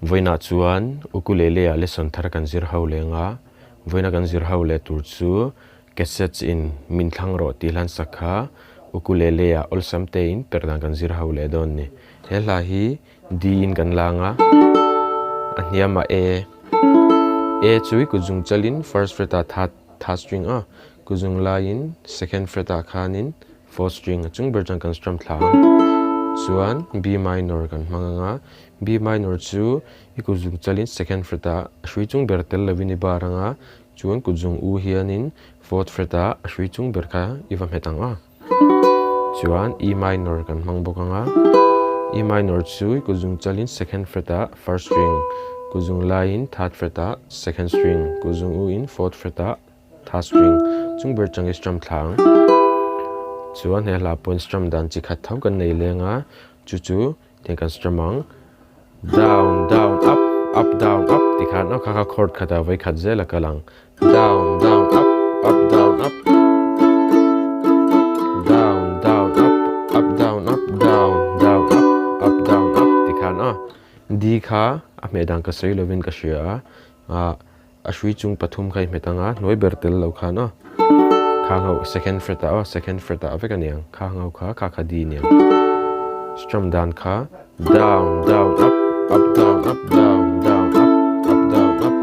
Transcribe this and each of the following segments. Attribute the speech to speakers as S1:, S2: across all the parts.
S1: Vawiinah chuan ukulele ah lesson thar kan zir ho leng a, vawiina kan zir ho leh tur chu cassettes in min thlang rawh tih hlan sak kha ukulele ah awlsam tein perh dan kan zir ho leh dawn ni. He hla hi D in kan lang a, a hniamah A, A chu i kutzung chalin first fret ah third third string a, kutzung laiin second fret ah khanin fourth string a chung ber chuan kan strum thla ang. Chuan B minor kan hmang ang a, B minor chu i kutzung chalin second fret ah a hrui chung ber tel lovin i bar ang a, chuan kutzung u hianin fourth fret ah a hrui chung ber kha i va hmet ang a. Chuan E minor kan hmang bawk ang a, E minor chu kutzung chalin second fret ah first string, kutzung laiin third fret ah second string, kutzung u in fourth fret ah third string chung ber chang i strum thla ang. Chuan he hla pawhin strum dan chi khat tho kan nei leng a, chu chu tiang kan strum ang, down down up up down up ti khan aw kha kha chord khat ah vawi khat zel a kal ang, down down up up down up down down up up down up down down up up down up ti khan aw D kha a hmeh dan ka sawi lovin ka hria a ah a hrui chung pathum kha i hmet ang a hnuai ber tel lo khan aw khang ho second fret ah aw second fret ah vek a niang khang ho kha kha kha D niang strum dan kha down down up up down up down down up up down up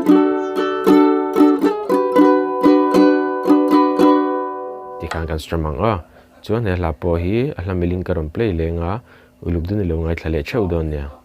S1: tikhan kan strum ang aw chuan he hla pawh hi a hla milin ka rawn play leng a uluk dun i lo ngaithla leh theuh dawn nia.